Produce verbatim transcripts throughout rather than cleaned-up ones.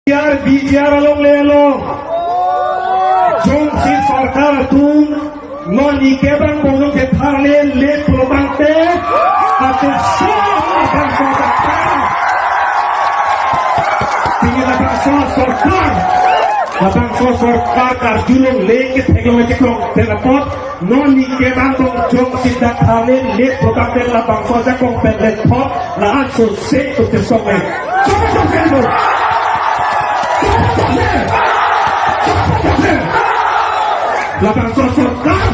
P R, V G R alongle along jongsi sorkar atum non ni kebang bongnong ketharle le pulo tangte, ate so labangso sorkar. Pini labangso sorkar, labangso sorkar karjulongle ketheklongle keklong pen apot, non ni kebang bong jongsi dak tharle le pulo tangte labangso ajakong pen le thot, la-an so se to kesong ai. Coba coba itu. Labangso sorkar,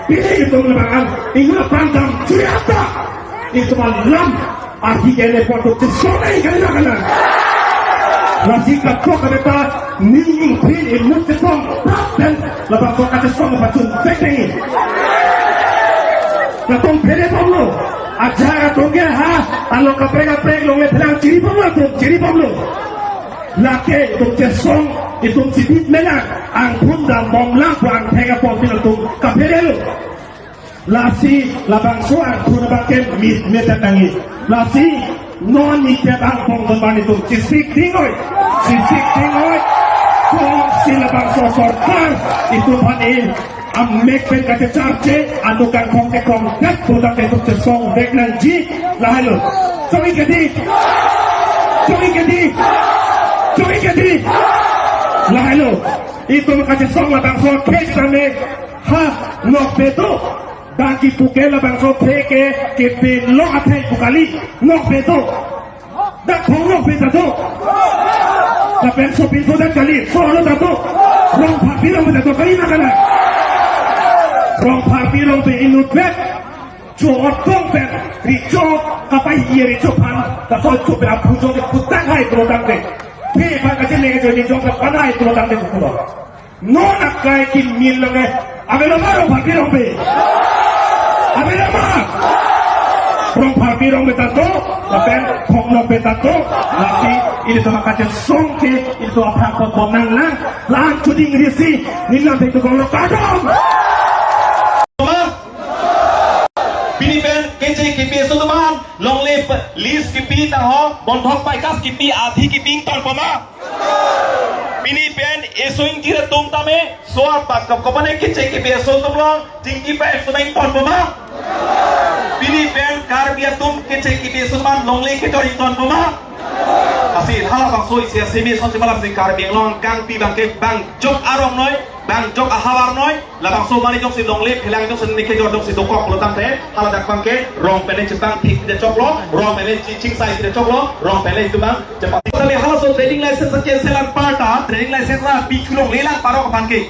pini itum labang an, ingin pandang curiata, itum alam, ahi kene porto cesonai kali na kanan. Lasi katok kata, ning ning pin imut cesong, praten, labangso kacesong pachun cekeng. Katong pele pamlo, ajar atong ke ha, alo kaprek kaprek longle phelang chiri pamlo, chiri pamlo. Lake itum chesong, itum chibit melang, angthun dam bomlang pu angthek apon pin itum kapherelo. Lasi labangso angthun abangke mit mit tangi. Lasi non ni kebang bong don bani itum chisik dingoi, chisik dingoi. Kongsi labangso sorkar itum aphan amek pen kate charche, anu kangkong ke kongkak bodak ke tuk chesong vek nangji, lahelo. Choi kedi, choi kedi, choi kedi, lahelo. Itum kachesong labangso khek same ha nokbe do. Bangki puke labangso khek ke kepin lo athai pu kali, nokbe do. Dak khong nokbe ta do. Lapen sopinso dak kali, solo ta do. Rongpharpi rongbe ta do kali na kanan. Rongpharpi rongbe inutvet. Cho otong pen, richo, kapai ye richo aphan, kaso cho pen aphu cho ke putang hai pulo tangte. Phe aphan kachele ke jo ni jong ke panai pulo tangte kukulo. Non akai ki min lang eh. Ave lo ma rongpharpi rongbe? Ave lo ma? Rongpharpi rongbe ta do, lapen khong nokbe ta do, lasi ilitum kachesong ke, ilitum aphan pon pon nanglang, la-an chuding risi, nilam pe tu kong lo kadom. Ma? Pini pen K J K P S atum aphan longle pe-, list kipi ta ho, bondhok paikas kipi, adhi kipi ingtonpo ma? Pini pen eso ingkir atum tame, so apa kap-, kopane K J K P S atum along, tingki pa eso ingtonpo ma? Pini pen Karbi atum K J K P S atum aphan longle kejor ingtonpo ma? Lasi halabangso isi asemi son si malam si Karbi Anglong kangpi abangke bang jok arong noi, bang jok ahavar noi, labangso mari jongsi longle phelang jongsi ne kejor jongsi dokok pulo tangte, haladak abangke rong pen le chepangthik te choklo, rong pen le chi-, chingsai te choklo, rong pen le itum abang chepang. Tame halaso trading license cancel an parta, trading license la pi chulongle lang parok abangke.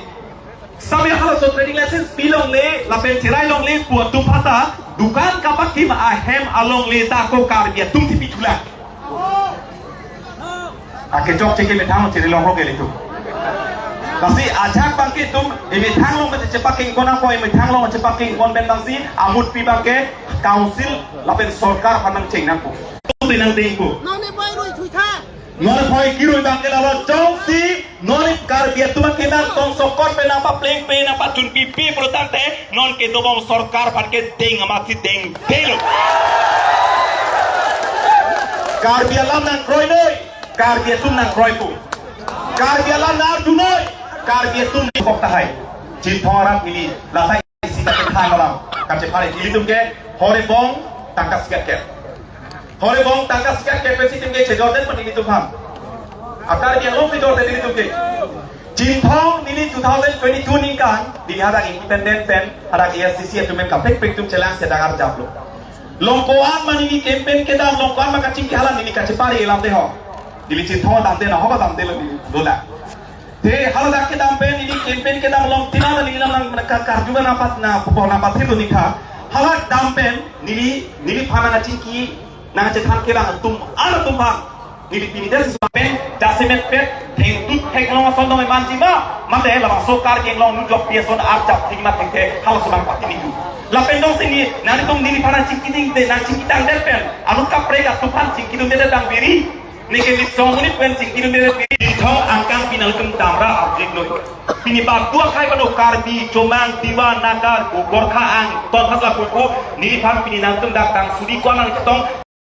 Same halaso trading license pilongle, lapen cherai longle pu atum aphanta, dukan kapakim ahem alongle ta ko Karbi atum si pi chulang. Akechok cheke methang chere long roke ilitum. Lasi ajak abangke itum, emethang along mete chepakeng kona ko, emethang along chepakeng kon pen abangsi, amutpi abangke, council, lapen sorkar aphan nangcheng nangpo. Itum nangdengpo. Non ne pai roi thui tha. Non ne pai kiroi abangke lalo jongsi, non Karbi atum ke nangtong sokot pen nangpapleng pen nangpachunpipe pulo tangte, non kedobom sorkar aphan kedeng amatsi dengdelo. Karbi alam nangkroi noi, Karbi atum nangkroipo. Karbi alam nang-arju noi, Karbi atum nangkok tahai. Chinthong arat neli, latai isi kachethang alam, kachepare ilitum ke, hore bong, tangka sikat ke. Hore bong tangka sikat ke pensi itum ke chejorden mani ilitum aphan. Akar dia lo pidor tadi ilitum ke. Chinthong neli two thousand twenty-two ningkan, neli hadak independent pen, hadak A S D C atum pen kaprek prek atum chelang sedang arjaplo. Long ko-an ma neli campaign kedam, long ko-an ma kachingki halan neli kachepari elam de ho. Neli Chinthong damde na ho damde lo neli dola. Te haladak kedam pen neli campaign kedam along tina neli lam nang ka-, karju nangpat na pupo nangpathir lo nikha. Hadak dam pen neli, neliphan nangchingki nangchethan kelang atum, an atum aphan neli pini des pen jasemet pet thengtut theklong ason dong emanji ma, mate labangso Karbi Anglong nujok pi ason arjap thik ma thengthe halaso abang pati ningku. Lapen jongsi neli, nanglitum neliphan nangchingki ding te, nangchingki tangdet pen, anut kaprek atum aphan chingkidunde dang biri. Neke neli song monit pen chingkidunde biri. Chinthong angkang pinal kem damra arjik noi. Pini bak dua khai pano Karbi, Chomang, Tiwa, Naga, Gorkha, Angton, Hasla, Kuku, neliphan pini nangtum dak tang sudi ko-an nangchetong.